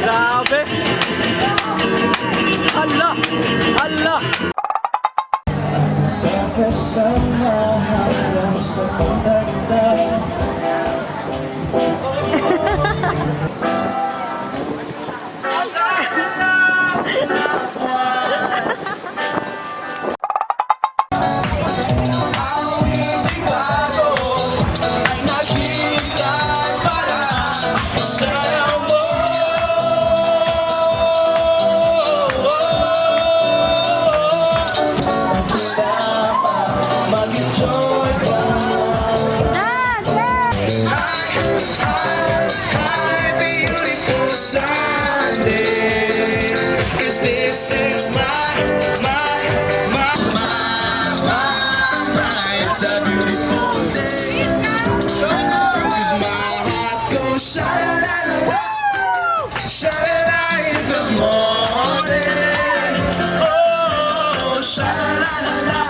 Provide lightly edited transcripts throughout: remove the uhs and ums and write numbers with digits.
Grabe! Hala! Hala! Kasama hanggang sa pagtanda. Kasama, mag-enjoy ka. Hi, hi, beautiful Sunday. 'Cause this is my, my, my, my, my, my. It's a beautiful day. 'Cause my heart goes sha-la-la-la, sha-la-la in the morning. Oh, sha-la-la-la,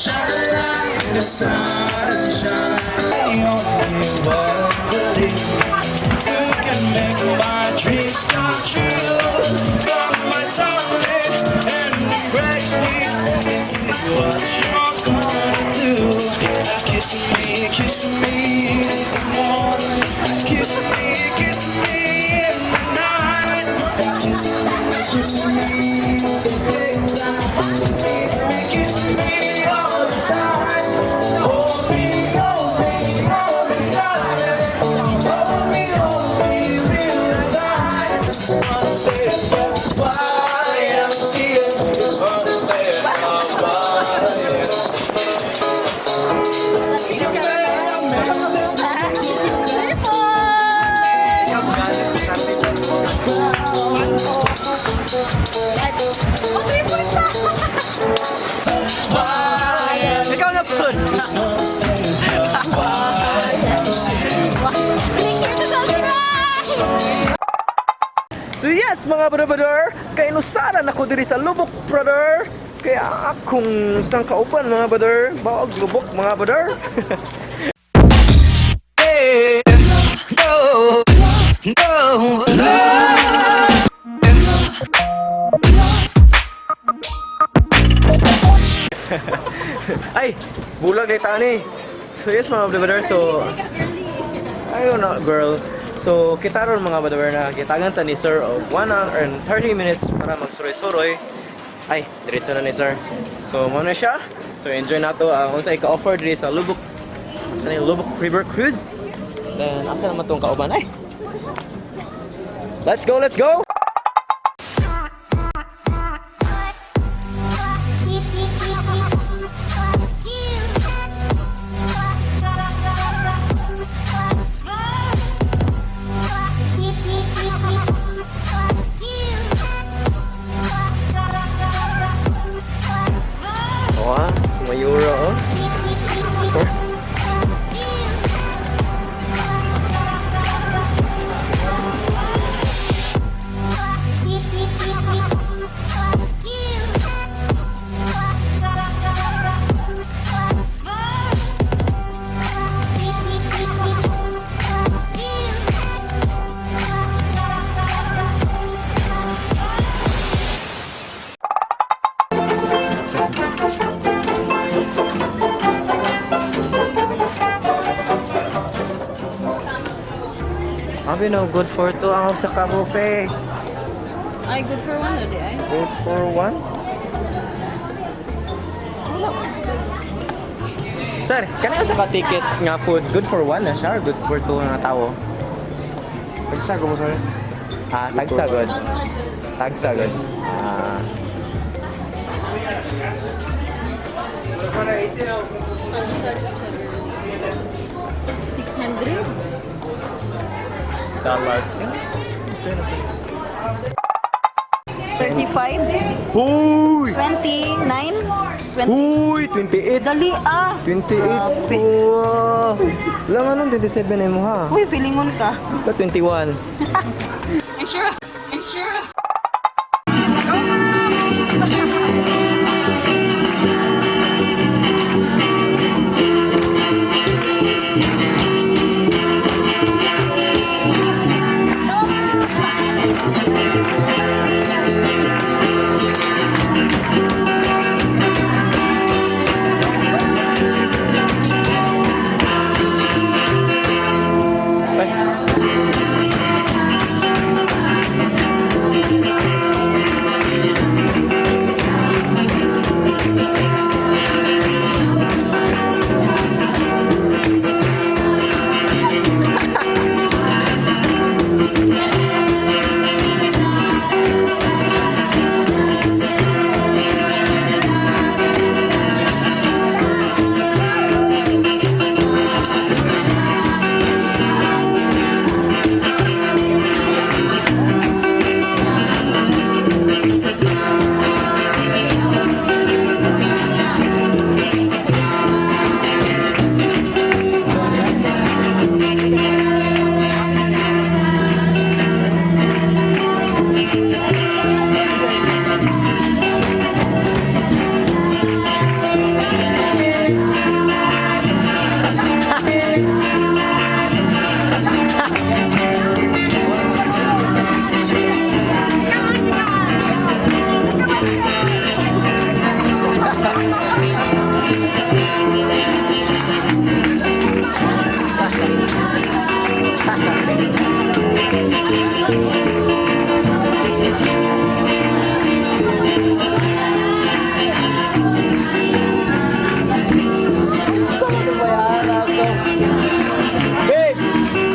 sha-la-la in the sunshine. The only one believe who can make my dreams come true. Got my darling, and it breaks me. This is what you're gonna do. Kiss me in the morning. Kiss me in the night. Kiss me in the daytime. Kiss me all the time. Hold me, hold me tight. Hold me real tight. Just wanna stay at the YMCA. Just wanna stay at the YMCA. You better make this. Ikaw na po! So yes, mga brother, kay nusaran ako diri sa Lubok, brother. Kaya akong sang kauban, mga brother, baog lubok, mga brother. Ay, bulag na tani. So yes, mga brother, so ayun na, girl. So, kita ron, mga brother, na kitagan ta ni sir og 1 hour and 30 minutes para magsuroy-suroy. Ay, diretso na ni sir. So, mao na siya. So, enjoy na to ang unsa ika-offer diri sa Lubok sa ni Lubok River Cruise. Then, asa naman tong kauban? Ay! Let's go, let's go! Oh, ah, mayura oh. Sure. Abi no, good for two ang sa ka buffet. Ay, good for one na di ay. Good for one? Sir, kanina sa ka-ticket nga food, good for one na siya or good for two nga tao? Tagsa ko mo, sir. Ah, tagsa good. Tagsa good. Ah, Tagsa jud siya, girl. 600? Dollar. 30 25? Uy! 29? 20? Uy! 28! Dali ah! 28! Grabe. Wow! Wala nga nun, 27 na mo ha. Uy, feelingon ka. Ba, 21? I'm sure. I'm sure. Ay. Babes!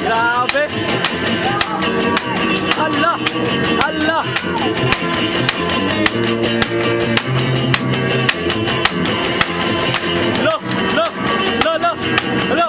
Grabe! Hala! Hala! Lo! Lo! Lo! Lo! Lo!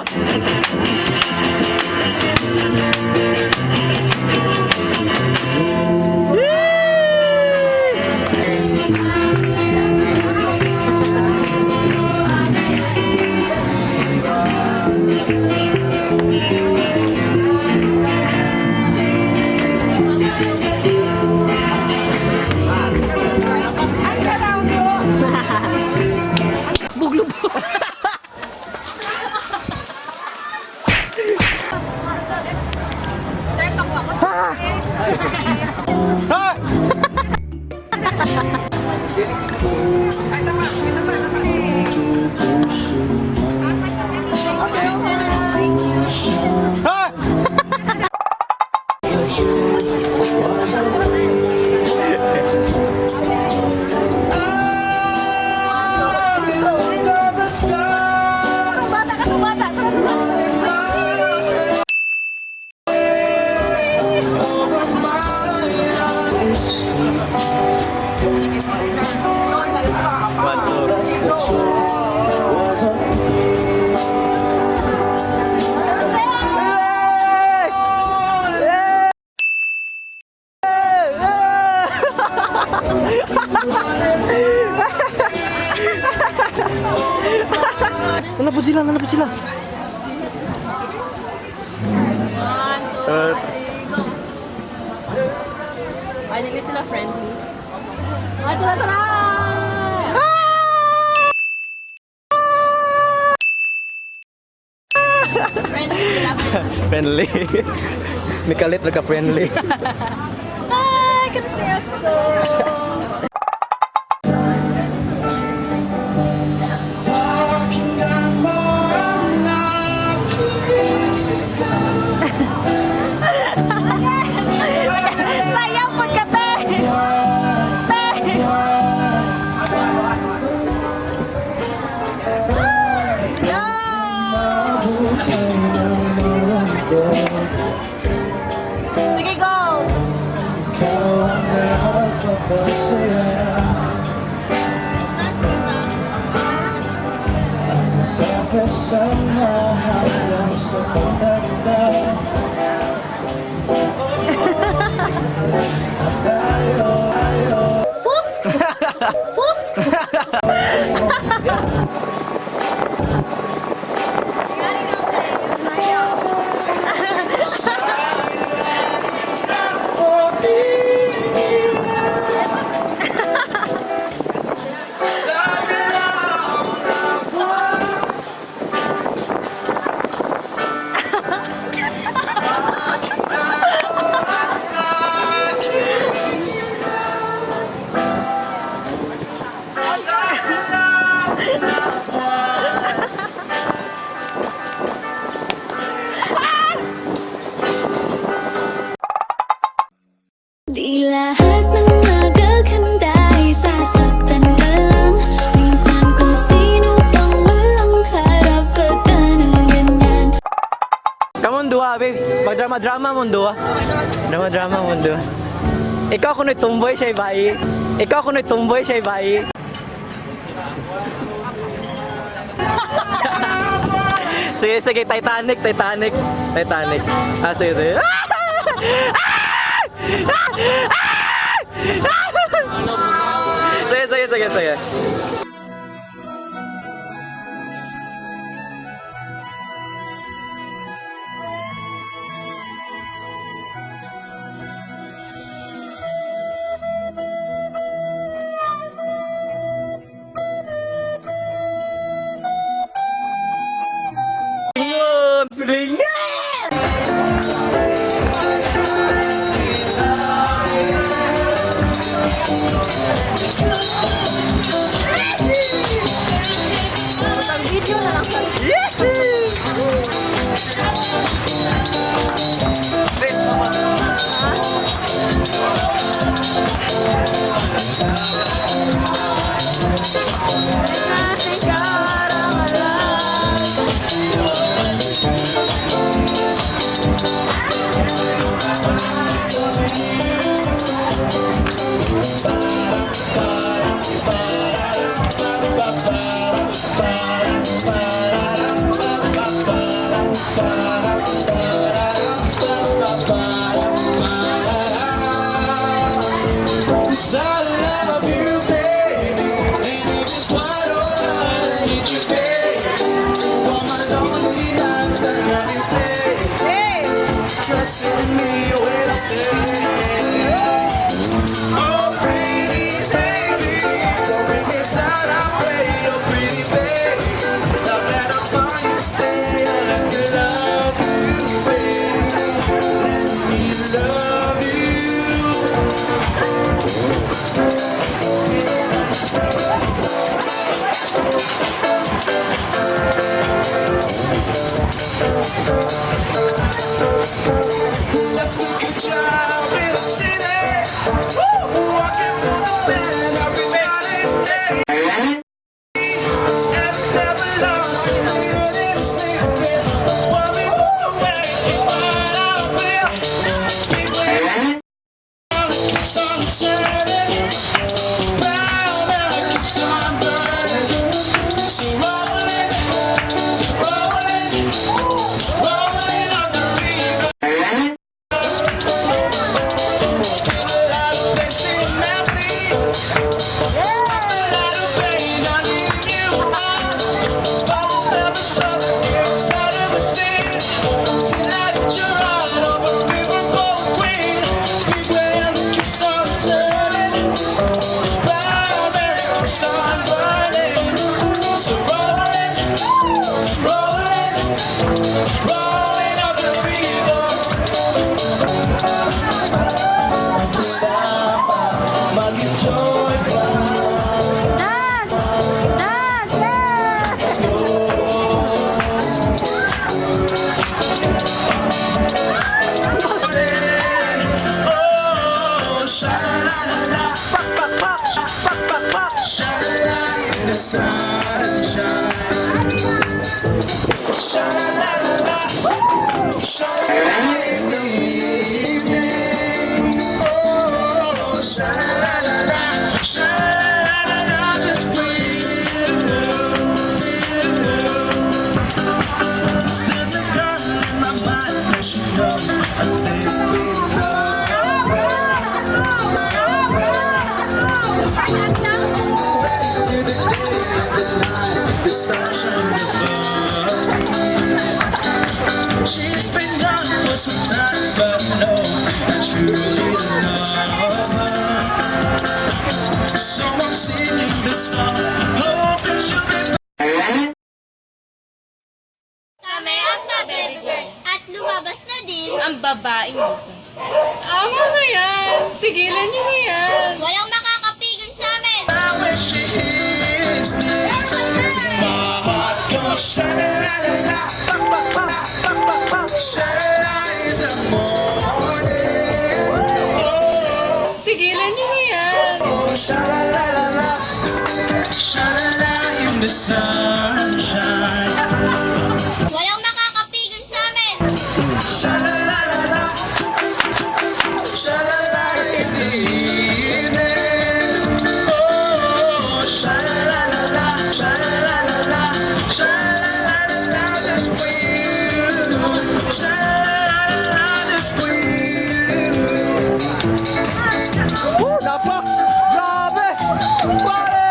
Sir, pakuha ko sa Ha! Ha! Bata ka, bata. One, two. Ano po sila? Ano po sila? One, two, three, go. Ay, dili sila friendly. Ay, tara, tara! Friendly. Friendly. Mikalit ra ka friendly. Hi, good to see you so. Pakinggan mo ang aking sigaw. Sayaw pud ka, te! Te! No! Sige, go! Ikaw ang nagpapasaya. Kasama hanggang sa pagtanda. Tayo, tayo. Sus! Sus! Di lahat ng magaganda ay sasaktan ka lang. Minsan kung sino pang walang karapatan ng ganyan. Come on, duha, babes. Magdrama-drama mo, duha. Drama-drama mo, duha. Ikaw kuno'y tumboy siya, bayi. Ikaw kuno'y tumboy siya, bayi. Sige, sige, Titanic, Titanic, Titanic. Ah, sige, sige. Sige, sige, sige, sige. Lingon! Lingon! Video na lang. I love you, baby. And if it's quite alright, I need you, baby. All my lonely nights, I love you, baby. Hey! Trust in me when I say, oh, pretty baby, don't bring me down, I pray. Oh, pretty baby, now that I find you, stay. Let me love you, baby. Let me love you. Left a good job. In the night, the stars shine above me. She's been gone for some time, but I know I truly love her. So I'm singing this song, hoping she'll be Kami ang ka-baby girl. At lumabas na din, Ang babaeng ito. Tama na yan! Tigilan niyo na yan! Walang makakapigil sa amin. When she hears this. My heart goes sha-la-la-la, sha-la-la in the morning. Oh, Tigilan niyo na yan! oh, sha-la-la-la-la, sha-la-la in the sunshine. Walang makakapigil sa amin. Sha-la-la-la-la, sha-la-la in the evening. Oh, sha-la-la-la-la, sha-la-la-la-la, sha-la-la-la-la, just for you. Sha-la-la-la-la, just for you. Woo! Dapak! Grabe! Pare!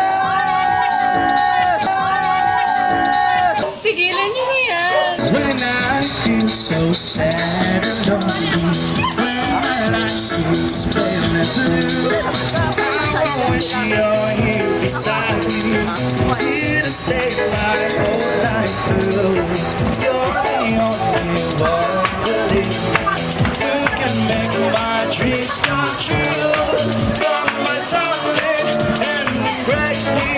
Tigilan niyo na yan! When I feel so sad and lonely, when my life seems pale and blue, I wish you're here beside me, here to stay my whole life through. You're the only one, believe me, who can make my dreams come true. You're my darling, and embrace me.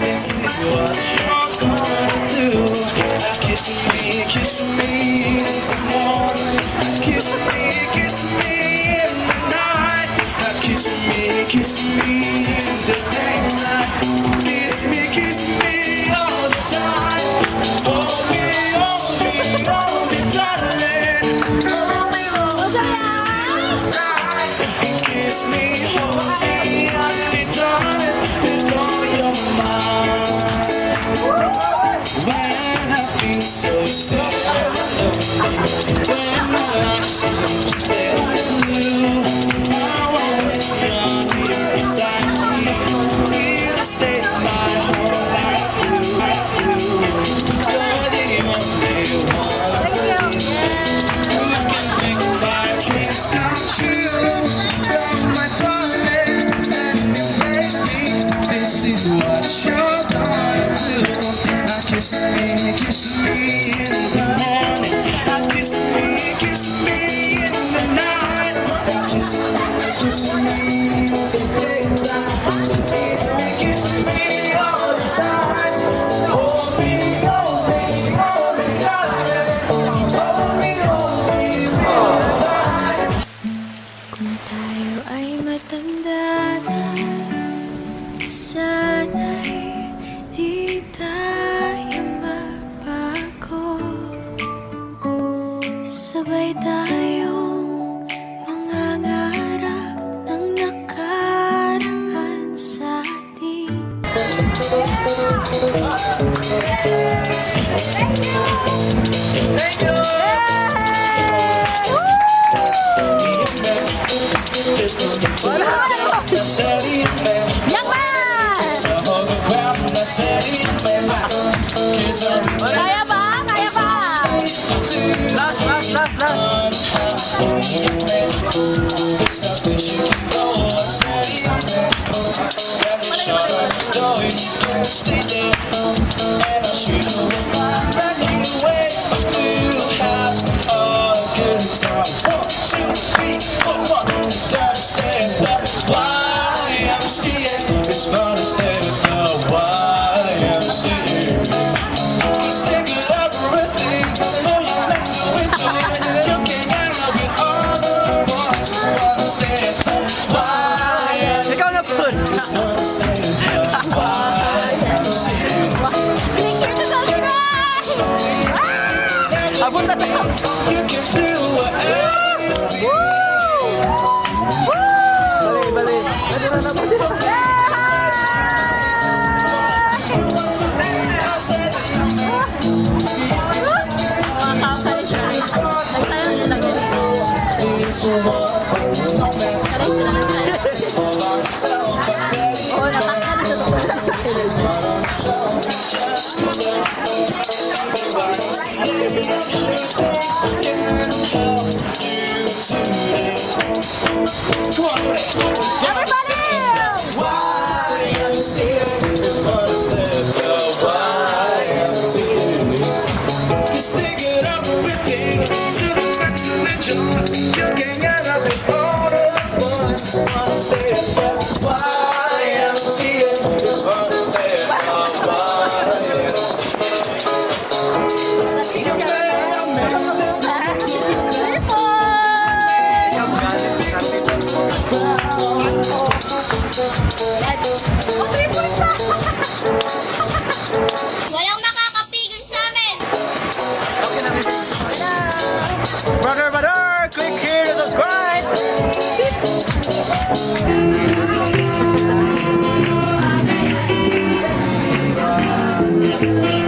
This is what you're gonna do. Kiss me in the morning. Kiss me in the night. Kiss me in the daytime. Kiss me all the time. Hold me, hold me, darling. Hold me tight. Kiss me, hold me, I'll be darling, with all your might. When I feel so sad and lonely, when my life seems pale and blue, I won't you're here beside me, here to stay my whole life through. Through. You're the only one who can make my dreams come true. Love my darling and embrace me. This is what you're gonna do. Now kiss me in the morning. Now kiss me in the night. Now kiss me in the daytime. Kiss me all the time. Hold me, hold me, darling. Hold me real tight. Kung tayo ay matanda na, sana'y di tayo magbago. Sabay tayong mangangarap ng nakaraan sa atin. Thank you! There's nothing to Young man! Kaya ba? Kaya ba? Last, last, last, last! Stay there, and I'll show you brand new ways to have a good time. One, two, three, four, one. It's gotta stay the YMCA. It's gonna stay the YMCA. Just think of everything. Oh, you meant to enjoy. You can hang out with all the boys. It's gonna stay the YMCA. Ikaw na po! It's gonna stay the YMCA. Click here to subscribe! Abot na tayo! You can do whatever. Bali, bali. Pwede na na, pwede na. Mga kakay siya. Nagsayaw talaga dito. Aray, sila nagsayaw. Oo, natakta na sa totoo. Thank